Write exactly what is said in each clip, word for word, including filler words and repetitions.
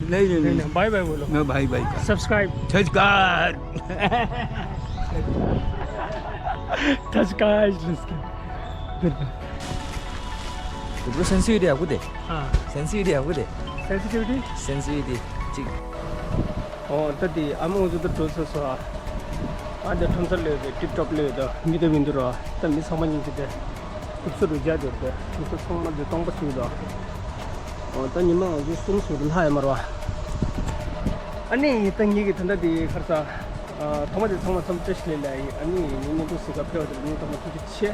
नहीं, नहीं, नहीं, नहीं। बाय बाय बोलो। No, bye bye. Subscribe. Subscribe. Subscribe. Bro, sensitivity ཡག་པོ་དེ། ཨ། Sensitivity ཡག་པོ་དེ། Sensitivity? Sensitivity ཅིག་ཨོ་ད་དེ་ཨ་མ་འུ་ཚོ་ད་འགྲོ་ཚར་སོང་ཨ། ཨ་ད་ཁྲོམ་སར་སླེབས་ཏེ་ཊིབ་ཊོབ་སླེབས་ད་མི་ད་མི་འདུག་ར། ད་མི་ཚང་མ་སྙིང་རྗེ་དེ། ཨུ་ཚོ་རུ་རྒྱག་འདུག་དེ། ཨུ་ཚོ་ཚང་མ་དེ་སྟོང་པ་ཞིག་འདུག་ཨོ་ད་ཉི་མ་འུ་ཚོ་གསུམ་སུ་རུ་ལྷག་ཡོད་མ་རེད་བ། ཨ་ནི་ད་ངེད་ཀྱི་ད་ལྟ་དེ་ཁར་ས། ཨ་ཐོག་མ་དེ་ཚང་མ་འཚམས་བཀྲ་ཤིས་བདེ་ལེགས་ཡིན། ཨ་ནི་ངའི་བརྙན་ཐུང་གཟིགས་ག་ཕེབས་པ་དེ་ལ་སྙིང་ཐག་པ་ཐུགས་རྗེ་ཆེ།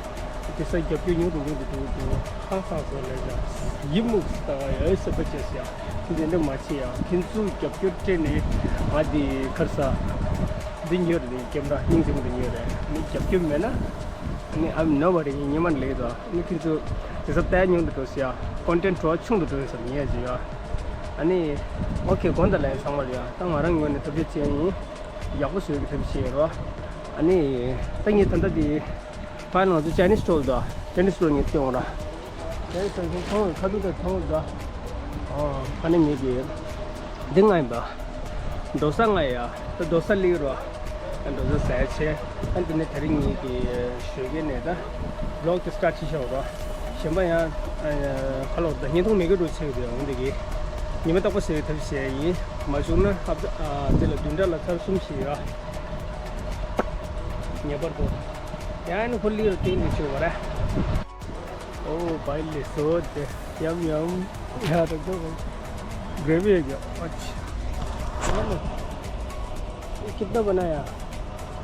དེ་སར་རྒྱབ་སྐྱོར་ཉུང་དུ་ཉུང་དུ་འགྲོ་གི་འདུག་ཧང་སངས་སོང་ལས་ཀྱང་ཡིད་མུག་ལྟ་བ་ཡོད་སེམས་པ་བྱས་སོང་ཡ། ཁྱེད་ཚོ་འདི་འདྲ་མ་བྱེད་ཡ། ཁྱེད་ཚོས་རྒྱབ་སྐྱོར་སྤྲད་ནས་ང་འདི་ཁར་ས་འདི་ཉོས་རེད། ཀེམ་ར་སྙིང་རྗེ་མོ་འདི་ཉོས་རེད། ནི་རྒྱབ་སྐྱོར་མེད་ན་ནི་I'm nobody ཡིན། ཉི་མ་ལས་དོ་ནི་ཁྱེད་ཚོ་དེ་ས་ལྟ་ཉུང་དུ་འགྲོ་སོང་ཡ། ཀོན་ཊེན་ཊི་འགྲོ་བ་ཆུང་དུ་འགྲོ་ཡོད་ས་ཉེ་ཡ་ཅིག་ཡ། ཨ་ནི་ཨོ་ཁེ་དགོངས་དག་ལ་ཡིན་ཚང་མ་ལ་ཡ། ད་ང་རང་ངོས་ནས་ཐུགས་རྗེ་ཆེ་ཡིན། ཡག་པོ་བཟོས་ཀྱི་ཐབས་ཤེས་རོ། ཨ་ནི་ད་ངས་ད་ལྟ་དེ་ཕ་ང་ཚོ་ཅའི་ནིས་སི་ཊོལ་དང་ཅའི་ནིས་སི་ཊོལ་ངས་སྟོན་འོང་ར། ཅའི་ནིས་སི་ཊོལ་ཁོང་ཁ་ཐུག་དང་ཐོང་ར། ཨ་ཨ་ནི་ངས་དེ་འདི་ང་ཡིན་པ། འགྲོ་ས་ང་ཡ། ད་འགྲོ་ས་ལིག་རོ། འགྲོ་ས་ཟས་ཆེ། ཨ་འདི་ནས་དེ་རིང་ངས་ཀྱི་ཞོགས་ཀས་ནས་ད་བི་ལོག་དེ་སི་ཊར་ཊི་བྱས་ཤོག་རོ། གཞན་པ་ཡང་ཁ་ལོག་ད་བརྙན་ཐུང་མེད་ཀྱི་འགྲོ་ཚེ་དེ་འོང་འདི་གི་ཉི་མ་རྟག་པར་ཟེར་བའི་ཐབས་ཤེས་ཡིན། མ་བྱུང་ན་ཨ་འདི་ལ་བདུན་ཕྲག་ལ་ཚར་གསུམ་ཞིག་ཡོད། ངེས་པར་དུ། ཡང་ནི་ཧོ་ལི་རུ་བསྟན་དུ་ཆུ་བ་ར། ओ भाई ले सो दे। यम यम। यार तो ग्रेवी है क्या? अच्छा। चलो। ये कितना बनाया?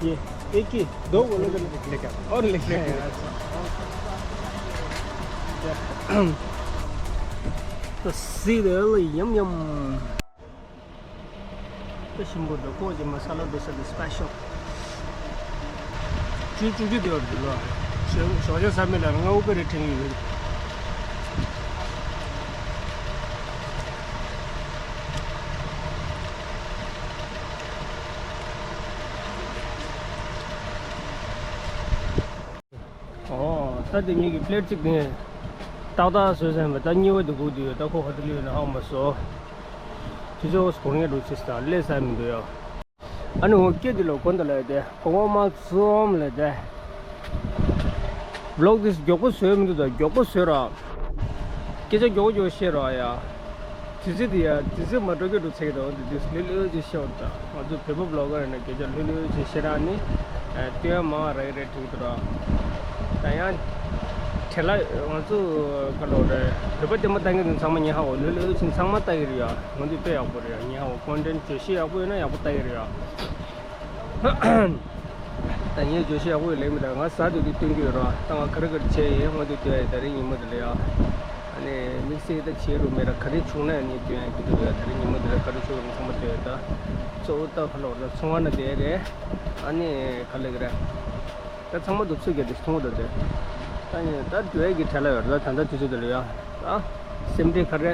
ये एक ही, दो बोलो तो लेके आओ। और लेके आओ। तो सीधे यम यम। ད་ཞིམ་པོ་འདུག་ཁོག་ཅིག་མ་ས་ལ་འདུག་ས་འདི་སི་པེ་ཤལ། བཅུ་བཅུ་བཅུ་དེ་བར་འདུག་ལ། ཞོགས་ཞོགས་ཇ་ཟ་མི་ལ་ང་ཨུ་པེ་རི་ཁྲིད་ཡོད། ཨོ། ད་དེ་གཉིས་ཀྱི་པི་ལེ་ཊི་གཅིག་དེ་ཏག་ཏག་བཟོས་ཟིན་པ། ད་གཉིས་པ་དེ་སྒུག་བསྡད་ཡོད། ད་ཁོ་ག་དུས་སླེབས་ཡོད་ན་ཧ་གོ་མ་སོང་། དུས་ཚོད་སྒུག་ངེས་འགྲོ་ཆེ་ས་སླེབས་ས་མི་འདུག་ཡ། ཨ་ནི་འོ་སྐད་དེ་ལ་གོ་འདི་ལ་ཡོད་དེ་གོ་ངོ་མ་རྩོམ་ལ་དེ། བི་ལོག་དེ་མགྱོགས་པོ་བཟོས་མི་འདུག་ད་མགྱོགས་པོ་བཟོས་ར། སྐད་ཆ་མགྱོགས་མགྱོགས་བཤད་ར་ཡ། དུས་ཚོད་དེ་ཡ་དུས་ཚོད་མ་འགྲོ་གི་འགྲོ་ཚེ་གི་དང་དུས་ཚོད་ལྷོད་ལྷོད་ཅིག་བཤད་འོང་ད། ང་ཚོ་བོད་པ་བི་ལོག་གར་ཡིན་ན་སྐད་ཆ་ལྷོད་ལྷོད་ཅིག་བཤད་ར་ནི། ཨ་སྟོན་མང་རག་གི་རེད་འགྲིག་འདུག་ར། ད་ཡང་བྲེལ་ལ་ང་ཚོ་ག་ལོག་རེད། བོད་པ་བདེ་མོ་ལྟ་གི་འདུག་ཚང་མ་ཉན་ཧ་འོ་ལྷོད་ལྷོད་ཅིག་ཚང་མ་ལྟ་གི་རེད་ཡ། ང་ཚོ་དཔེ་ཡག་པོ་རེད་ཡ། ཉན་ཧ་འོ་ཀོན་ཊེན་ཊི་བརྗོད་གཞི་ཡག་པོ་ཡོད་ན་ཡག་པོ་ལྟ་གི་རེད་ཡ། ད་ངས་བརྗོད་གཞི་ཡག་པོ་ཡོད་ལེགས་མི་འདུག་ང་ཟ་དུས་དེ་སྟོན་གྱི་ཡོད་ར། ད་ང་ག་རེ་ག་རེ་བྱས་ཡིན་ང་དུས་སྟོན་ཡ་ཡིན། ད་རིང་ཉིན་མོ་འདི་ལ་ཡ། ཨ་ནི་དམིགས་བསལ་ད་བྱེད་རུ་མེད་ར། ག་རེ་བྱུང་ན་ཡང་ངས་སྟོན་ཡ་གི་འདུག་ཡ། ད་རིང་ཉིན་མོ་འདི་ལ་ག་རེ་བྱུང་རུང་ཚང་མ་སྟོན་ཡ། ད་གཙོ་བོ་ད་ཕ་ལོག་ད་ཚོང་བ་ན་བསྡད་རེད། ཨ་ནི་ག་ལེགས་ར། ད་ཚང་མ་དུ་ཚུད་རྒྱ་དེ་མཐོང་དུ་དེ། ད་ཡིན་ད་འགྲོ་ཡ་གི་གྲལ་ལ་ཡོད་ར། ད་ད་དུས་ཚོད་འདི་ལ་ཡ། ད་སེམས་ཁྲལ་ག་རེ།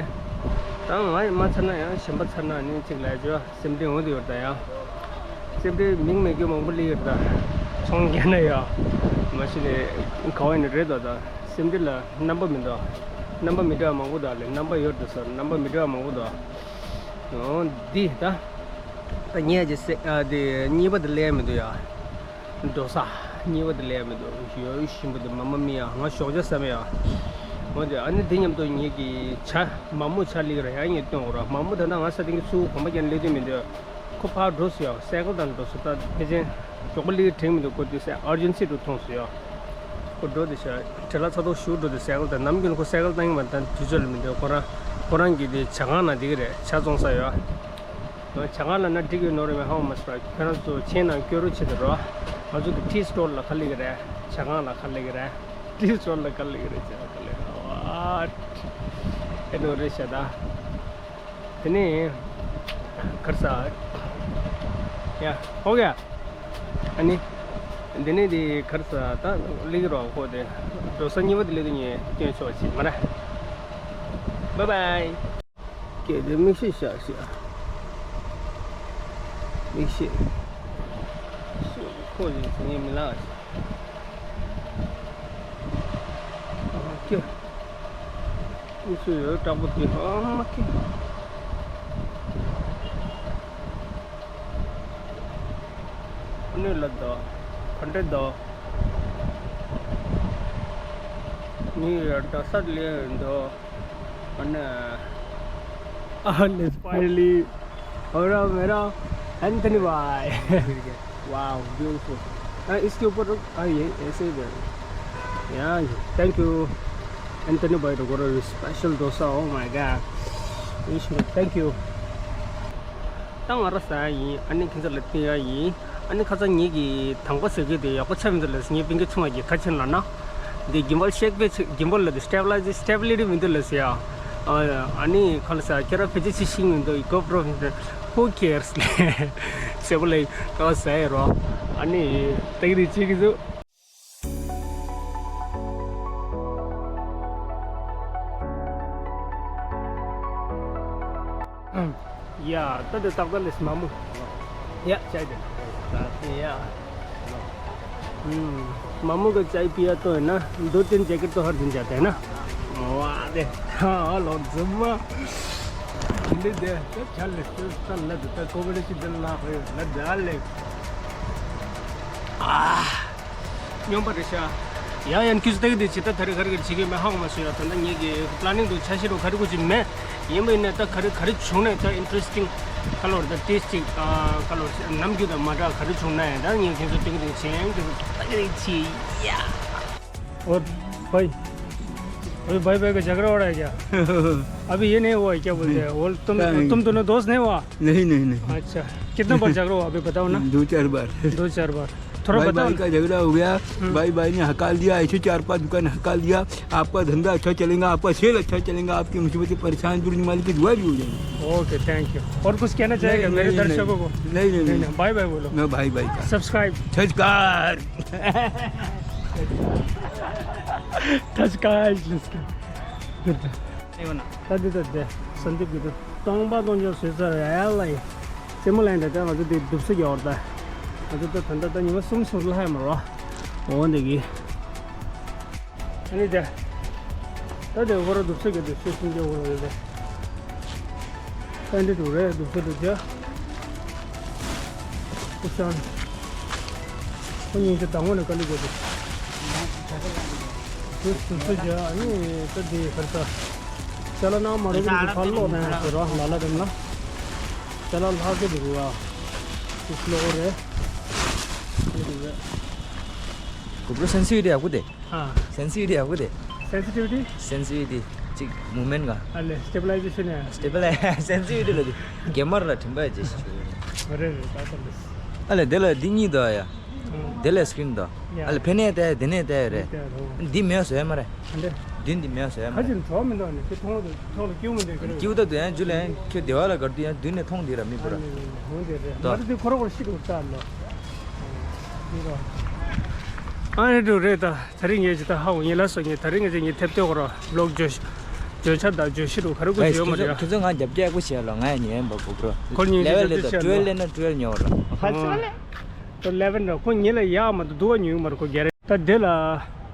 ད་ང་ཡི་མ་ཚར་ན་ཡང་གཞན་པ་ཚར་ན་ནི་ཅིག་ལས་བྱོས། སེམས་ཁྲལ་འོང་དུ་ཡོད་ད་ཡ། སེམས་ཁྲལ་མིང་མེད་རྒྱུ་མང་པོ་ལི་ཡོད་ད། ཚོང་རྒྱག་ན་ཡ། མ་གཞི་ནས་ག་བ་ཡིན་ན་རེད་ད། ད་སེམས་ཁྲལ་ལ་རྣམ་པ་མི་འདུག་རྣམ་པ་མི་འདྲ་བ་མང་པོ་འདུག་ལས། རྣམ་པ་ཡོད་ད་ཟེར་རྣམ་པ་མི་འདྲ་བ་མང་པོ་འདུག་འོ་འདི་ད། ད་ཉེ་ཅི་སེ་ཨ་དེ་གཉིས་པ་དེ་ལས་མི་འདུག་ཡ། འགྲོ་ས་གཉིས་པ་དེ་ལས་མི་འདུག་ཡོད་ཞིམ་པོ་དེ་མ་མ་མི་ཡ། ང་ཞོགས་ཇ་ཟ་མི་ཡ། འོ་དེ་ཨ་ནི་དེ་མཉམ་དུ་ངེད་ཀྱི་ཇ་མ་མོ་ཇ་ལི་ར་ཡ་ངས་སྟོན་འོ་ར། མ་མོ་ད་ལྟ་ང་ས་སྟེང་གི་སུ་གོམ་པ་རྒྱག་ལས་དུས་མི་འདུག་ཁོ་ཕར་འགྲོ་སོང་ཡ། སའི་ཀལ་དང་འགྲོ་སོང་། ད་ཕལ་ཆེར་མགྱོགས་པོ་ལི་དྲན་མི་འདུག་ཁོ་དེ་སའི་ཨར་ཇེན་སི་རུ་མཐོང་སོང་ཡ། ཁོ་འགྲོ་དེ་ཤ་བྲེལ་ལ་ཚ་ཐོག་ཞུ་འགྲོ་དེ་སའི་ཀལ་དང་ནམ་རྒྱུན་ཁོ་སའི་ཀལ་བཏང་གི་མ་ད་དུས་ཚོད་ལ་མི་འདུག་ཁོ་རང་ཁོ་རང་གི་དེ་ཇ་ཁང་ན་དེ་གི་རེད། ཇ་བཙོང་ས་ཡ། ང་ཇ་ཁང་ལ་ན་འགྲིག་ཡོད་ནོར་མེད་ཧ་གོ་མ་སོང་ར། ཁྱོད་རང་ཚོ་ཆེན་ནང་སྐྱོ་རུ་ཆེ་དུ་རོ། ང་ཚོ་གི་ཊི་སི་ཊོལ་ལ་ག་ལེགས་རེད། ཇ་ཁང་ལ་ག་ལེགས་རེད། ཊི་སི་ཊོལ་ལ་ག་ལེགས་རེད། ཇ་ཁང་ག་ལེགས་རེད། ཨ་ཨེ་ནོ་རེད་ཤ་ད། དེ་ནས་གར་ས་ཡ་ཧོ་ག་ཨ་ནི་དེ་ནས་དེ་གར་ས་ད་ལེགས་རོགས་ཁོ་དེ་འགྲོ་ས་གཉིས་པ་དེ་ལེགས་དུ་ཉེ་སྐྱོན་ཆོག་ཅིག་མ་ར། བཱའི་བཱའི། སྐད་དེ་མིག་ཤེས་བཞག་ཤག་མིག་ཤེས། ཁོ་ཡིན་ངས་མི་ལགས་ཤག་ཨ་ཀྱེ། མིག་ཤེས་ཡོད་དྲག་པོ་དེ་ཨ་མ་ཀྱེ། ནུས་ལ་དོ། ག་འདྲ་དོ། ནི་ཡོད་འགྲོ་ས་ལས་འདོ། ཨ་ནི། ཨ་ནི། Finally, ཨོ་ར་མེ་ར། Anthony Bai. Wow, beautiful. हाँ, इसके ऊपर रुक। हाँ, ये ऐसे ही बैठ। या, thank you. Anthony Bai, the special dosa. Oh my God. Thank you. ད་ང་ར་ཟ་ཡ་ཡིན། ཨ་ནི་ཁྱེད་ཚོ་ལ་སྟོན་ཡ་ཡིན། ཨ་ནི་ཁ་སང་ངེད་ཀྱི་དང་པོ་ཟེར་གི་དེ་ཡག་པོ་ཆགས་མི་འདུག་ལབ་ཟེར། ངའི་སྤུན་ཀྱག་ཆུང་བ་གིས་ག་ཕྱིན་ལབ་ན། འདི་གིམ་བལ་ཤེག་པའི་ཆེ་གིམ་བལ་ལ་དེ་སི་ཊེ་བི་ལའི་ཛི་སི་ཊེ་བི་ལི་ཊི་མི་འདུག་ལབ་ཟེར་ཡ། ཨ་ནི་ཁ་ལ་ཟ་ཁྱེད་རང་ཕལ་ཆེར་ཅི་ཤེས་མི་འདུག་གོ་པྲོ་ཧི་ཟེར། Who cares? ཟེར་བ་ལ་ཁ་ལ་ཟ་ཡ་རོ། ཨ་ནི་ཏག་རིག་ཅིག་གི་ཟུ། ཡ། ད་དེ་ཏག་ཏག་ལས་མ་མོ། ཡ། ཅའི་དེ། ཡ། हम्म, मामू को चाय पिया तो है ना, दो तीन जैकेट तो हर दिन जाता है ना। वाह दे। हाँ, लो जुम्मा। ले दे, तो चल ले, तू चल ले, तो कोबड़े की दिल ना हो, ले डाल ले। आ। སྨྱོན་པ་རེད་ཤག་ཡང་ཡང་ཁྱོད་ཚོ་ལྟ་གི་འདུག་ཅེས། ད་ད་རེས་ག་རེ་ག་རེ་བྱེད་ཀྱི་མེད་ཧ་གོ་མ་སོང་ཡ། ད་ལྟ་ངེད་ཀྱི་པི་ལེ་ནིང་འདུག་འཆར་གཞི་རུ་ག་རེ་དགོས་ཀྱི་མེད། ཡིན་པ་ཡིན་ན་ད་ག་རེ་ག་རེ་བྱུང་ན་ད་ཨིན་ཊི་རེ་སི་ཊིང་ཁ་ལོར་ད་ཏེ་སི་ཊིང་ཁ་ལོར་ནམ་རྒྱུན་དང་མ་འདྲ་ག་རེ་བྱུང་ན་ཡང་ད་ངེད་ཁྱོད་ཚོ་ལྟ་གི་འདུག་ཅེས། ཁྱོད་ཚོ་ལྟ་གི་འདུག་ཅེས་ཡ། और भाई, अभी भाई भाई का झगड़ा हो रहा है क्या? अभी भाई भाई का झगड़ा हो रहा है क्या? अभी ये नहीं हुआ है, क्या बोलते हैं, वो तुम नहीं। तुम दोनों दोस्त नहीं हुआ? नहीं, नहीं, नहीं। अच्छा, कितने बार झगड़ा हुआ अभी बताओ ना। दो चार बार। दो चार बार। थोड़ा भाई बताओ भाई ना। का झगड़ा हो गया। हम्म। भाई भाई ने हकाल दिया, ऐसे चार पांच दुकान हकाल दिया। आपका धंधा अच्छा चलेगा, आपका सेल अच्छा चलेगा, आपकी मुसीबतें परेशान जुड़ने वाले की दुआ भी हो जाएगी। Okay, thank you. और कुछ कहना चाहेगा नहीं, मेरे नहीं, दर्शकों को? नहीं, नहीं, नहीं, नहीं। नहीं, बाय बाय बोलो। मैं भाई भाई का। सब्सक्राइब। संस्कार। संस्कार। ད་འདི་ད་འདི་སན་དིབ་ཀྱི་འདི་སྟོང་པ་སྟོང་ཆ་བཟོས་ཚར་ཡ་ཡ་ལ་ཡི། རྩེད་མོ་ལེན་འདྲ་ད་ང་ཚོ་འདི་སྡུག་ས་རྒྱག་འོར་ད། ང་ཚོ་ད་ད་ད་ད་ཉི་མ་གསུམ་ཟུར་ལྷག་ཡ་མ་རོ། འོ་འདི་གི། ཨ་ནི་ད། ད་དེ་འོ་ར་སྡུག་ས་རྒྱག་འདུག་ཤེས་སུམ་རྒྱག་འོ་ར་རེད། ད་འདི་འདུག་རེད་སྡུག་ས་སྡུག་ཅག་ཁུ་སང་། ཁོ་སྙིང་རྗེ་དང་པོ་ནས་དཀའ་ལས་རྒྱག་འདུག་དུས་སུ་སུ་བྱ་ཨ་ནི་ད་འདི་ཧར་ས། ཅ་ལག་ནང་མ་རུབ་རུབ་ཕར་སློག་ནས་ཟེར་རོ་ལ་ལ་དེ་ལ། ཅ་ལག་ལྷག་གི་འདུག་ར། དུས་སློག་རེད། ཨ་ནི་འདུག་རེད། གོ་པྲོ་སེན་སི་ཊི་ཝི་ཊི་ཡག་པོ་དེ། ཨ། སེན་སི་ཊི་ཝི་ཊི་ཡག་པོ་དེ། སེན་སི་ཊི་ཝི་ཊི། སེན་སི་ཊི་ཝི་ཊི། གཅིག་མུབ་མེན་ཊི་ག་ཨ་ལེ་སི་ཊེ་བི་ལའི་ཛེ་ཤན་ཡ། སི་ཊེ་བི་ལའི་སེན་སི་ཊི་ཝི་ཊི་ལ་དེ། གེ་མར་ལ་དྲན་པ་ཡ་ཅེས་ཤིག་བྱུང་། རེད་རེད་ད་ལྟ་ལེ། ཨ་ལེ་དེ་ལ་འདི་གཉིས་འདུག་ཡ། དེ་ལས་སི་ཀི་རིན་འདུག་ཡ། ཨ་ལེ་ཕེ་ནས་བལྟ་ཡ་དེ་ནས་བལྟ་ཡ་རེད། འདི་མེད་བཟོ་ཡ་མ་རེད། ཨ་འདྲ། མདུན་འདི་མེད་བཟོ་ཡ་མ་ཁ་རེད། ཅིག་གྲོགས་མི་འདུག་ནི་ཁྱེད་མཐོང་དུ་ཐོག་ལ་སྐྱུག་མི་འདུག་ཁྱེད་རེད། སྐྱུག་ད་དུ་ཡང་ཇུ་ལན་ཁྱེད་བདེ་བ་ལ་གར་དུ་ཡང་མདུན་ནས་མཐོང་འདི་ར་མི་བུ་ར། ཨ་ནི་ནི་ནི་ཧོང་འདི་རེད། ད་མ་རེད་དུ་ཁོ་ར་ཁོ་ར་ཤི་རུ་ལྟ་ལོ། འདི་རོ། ཨ་ནི་འདུག་རེད་ད། ད་རིང་ངས་ཇི་ལྟར་ཧ་འོ་ངས་ལ་སོ་ངས་ད་རིང་ངས་ཇི་ངས་ཐེབས་ཐོག་ར་བློག་བརྗོད་བརྗོད་བྱ་དང་བརྗོད་གཞི་རུ་ག་རེ་དགོས་ཀྱི་ཡོད་མ་རེད། ཁྱོད་ཚོ་ང་རྒྱབ་སྐྱོར་ཡག་པོ་བྱས་ལ་ང་ཡང་ཉན་པ་གོ་པྲོ། ཁོ་གཉིས་ལེ་ཝལ་ལེ་ད་ཊུ་ཝེལ་ལེ་ན་ཊུ་ཝེལ་ཉོ་ར། ཧ་ཅང་ལེ། ད་ལེ་ཝན་ར་ཁོ་ཉིད་ལ་ཡག་མ་འདུག་འདུག་བ་ཉོ་གི་མ་རེད་ཁོ་རྒྱ་རེད། ད་དེ་ལ་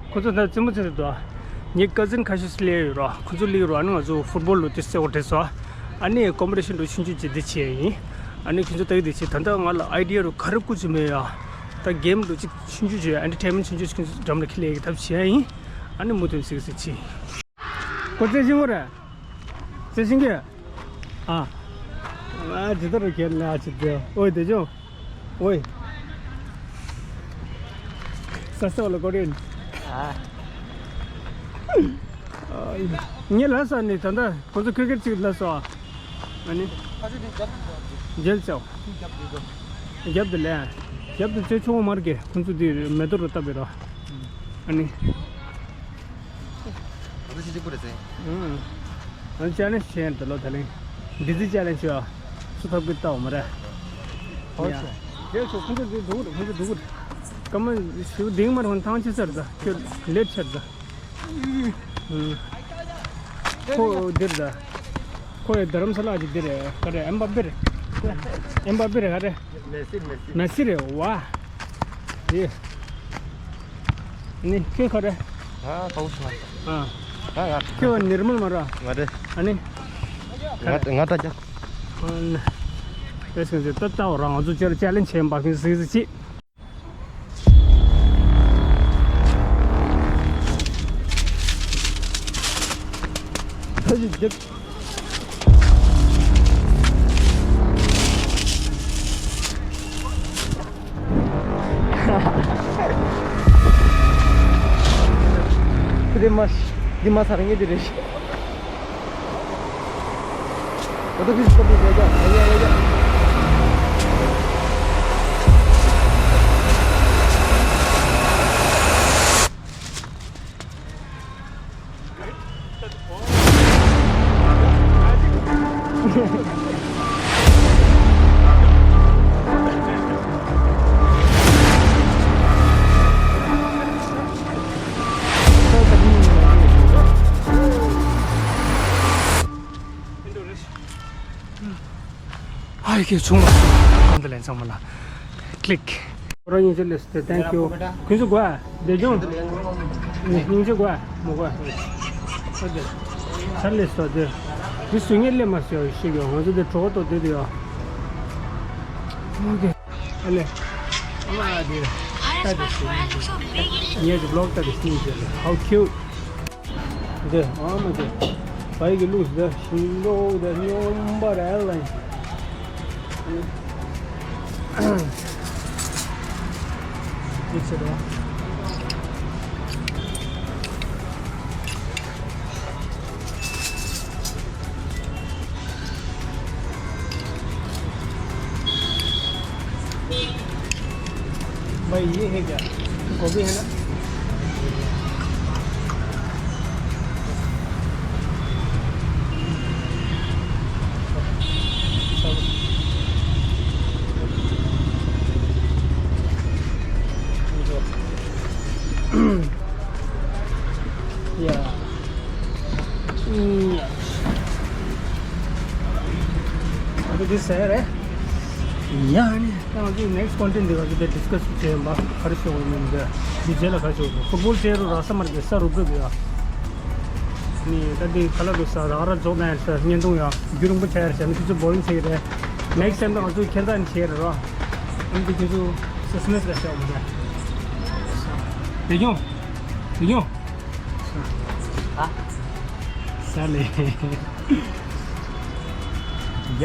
ཁོ་ཚོ་ད་རྩེད་མོ་རྩེ་རེད་དོ། ངའི་ཀ་ཛིན་ཁ་ཤས་སླེབས་ཡོད་ར་ཁོ་ཚོ་སླེབས་ར་ཨ་ནི་ང་ཚོ་ཕུཊ་བོལ་ལོ་དེ་རྩེ་བ་དྲན་སོ། ཨ་ནི་ཀོམ་པི་ཊི་ཤན་འགྲོ་ཆུང་ཆུང་ཅིག་འདི་བྱས་ཡིན། ཨ་ནི་ཁྱོད་ཚོ་ལྟ་གི་འདི་བྱས་ད་ལྟ་ང་ལ་ཨའི་ཌི་ཡ་རུ་ག་རེ་བཀོད་ཀྱི་མེད་ཡ། ད་གེམ་འགྲོ་ཅིག་ཆུང་ཆུང་ཅིག་ཨེན་ཊར་ཊེན་མེན་ཊི་ཆུང་ཆུང་ཅིག་འགྲམ་ལ་ཁྱེར་ལས་ཀྱི་ཐབས་བྱས་ཡིན། ཨ་ནི་མུ་མཐུད་ཟིག་ཟིག་བྱས། ཁོ་རྩེ་ཤིང་གོ་རེད། རྩེ་ཤིང་གི་ཨ། ཨ་ཇི་ལྟར་རུ་ཁྱེར་ལས་ཨ་ཅི་དེ་ཨོ་དེ་ཅོ། ཨོའི། ས་ས་ལ་ཀོ་རིན། ཨ། ངས་ལབ་ས་ནི་ད་ལྟ་ཁོ་ཚོ་ཁྱོད་ཁྱོད་ཅིག་ལབ་སོ། ཨ་ནི། མཇལ་ཆོག་རྒྱབ་དུ་ལས། རྒྱབ་དུ་ཚེ་ཆུང་མར་གེ་ཁོ་ཚོ་དེ་མེ་ཏོག་རུ་བཏབ་པའི་རོ། ཨ་ནི། ང་ཚོ་ཤི་ཅི་པུ་རེད་ཟེར། ཨང་། ང་ཚོ་ཅེ་ལེན་ཇི་བྱས་ཡིན་ད་ལོ་ད་ལན། འདི་ཚོ་ཅེ་ལེན་ཇི་བྱས་ཡ། སུ་ཐོབ་ཀི་ལྟ་འོ་མ་རེད། ཧོ་ཡ། ཤོ། རྒྱལ་ཤོག་ཁོང་ཚོ་འདི་འདུག་རེད་ཁོང་ཚོ་འདུག་རེད། སྐར་མ་ཞིག་ལྡིང་མར་ཧོན་ཐང་ཆད་ཚར་ད་ཁྱོད་ལེཊ་ཆར་ད། ཨང་། ཁོ་འདིར་ད། ཁོ་ཡ་དྷ་རམ་ས་ལ་ཅིག་འདིར་ག་རེ་ཨེམ་བ་པེ་རེད། ཨེམ་བ་པེ་རེད་ག་རེ། མེ་སི་མེ་སི། མེ་སི་རེད་ཝ། ཡེ། ནི་ཁྱོད་ག་རེ། ཨ་ཕའུ་ཤི་མ་རེད། ཨ། ཨ་ང་། ཁྱོད་ནིར་མལ་མ་རེད། མ་རེད། ཨ་ནི། ང་ང་ད་རྒྱ། ཨ་ནི། དེ་སོང་ཙང་ད་ལྟ་བ་རང་ང་ཚོ་ཅེ་ལེན་ཇི་བྱས་ཡིན་པ་ཁྱོད་གཟིགས་གཟིགས་ཅིག་འདི། འདི་མ་འདི་མ་ཚར་ངེས་འདི་རེད། ཨ་ཡེ་ཁྱེད་ཆུང་ལ། གང་དུ་ལེན་ཚང་མ་ལ་ཀླིག། རོ་སྙིང་རྗེ་ལེས་ཏེ། Thank you། ཁྱོད་ཚོ་གོ་བདེ་སྐྱོང་། སྙིང་རྗེ་གོ་མོ་གོ། ཨོ་ཁེ། ས་ལེས་ཏོ་དེ། དེ་སུ་ངས་ལེ་མ་སོ་ཤིག་ཡོད། ང་ཚོ་དེ་གྲོགས་ཏོ་དེ་དེ་ཡོད། ཨོ་ཁེ། ཨ་ལེ། ཨ་མ་དེ། ད་དེ་སུ་ངས་དེ་བློག་ད་དེ་སུ་ངས་དེ། How cute། འདི་ཨ་མ་དེ། བའི་གི་ལུགས་འདི་ཤིང་ཏོག་འདི་སྙོམས་པ་རེད་ལ། ཅི་ཟེར་རོ། भाई, ये है क्या? गोभी है ना? सब। या। ཡ། ཨ་ནི་ད་ང་ཚོའི་next content འདི་ག་ཚོད་དེ་discuss བྱས་ཡིན་པ། ག་རེ་ཞུ་དགོས་མིན་འདི་འདི་རྗེས་ལ་ག་རེ་ཞུ་དགོས། ཕུཊ་བོལ་བྱས་རུ་ར་ས་མར་གི་ས་རུབ་རུབ་ཡ། ནི་ད་འདི་ག་ལ་རུ་ས་ར་ར་རྫོགས་ན་ཡར་ས་བརྙན་ཐུང་ཡ་རྒྱུན་རིང་པོ་ཆགས་ཡར་ས་ནི་ཁྱེད་ཚོ་boring བྱེད་ཀྱི་རེད། Next time ད་ང་ཚོའི་ཁྱེད་ཚ་ནི་བྱེད་རེད་རོ། ཨ་ནི་འདི་ཁྱེད་ཚོ་suspense ལ་བྱ་བ་མ་རེད། བདེ་སྐྱོང་། བདེ་སྐྱོང་། ཨ། ས་ལེ། ཡ།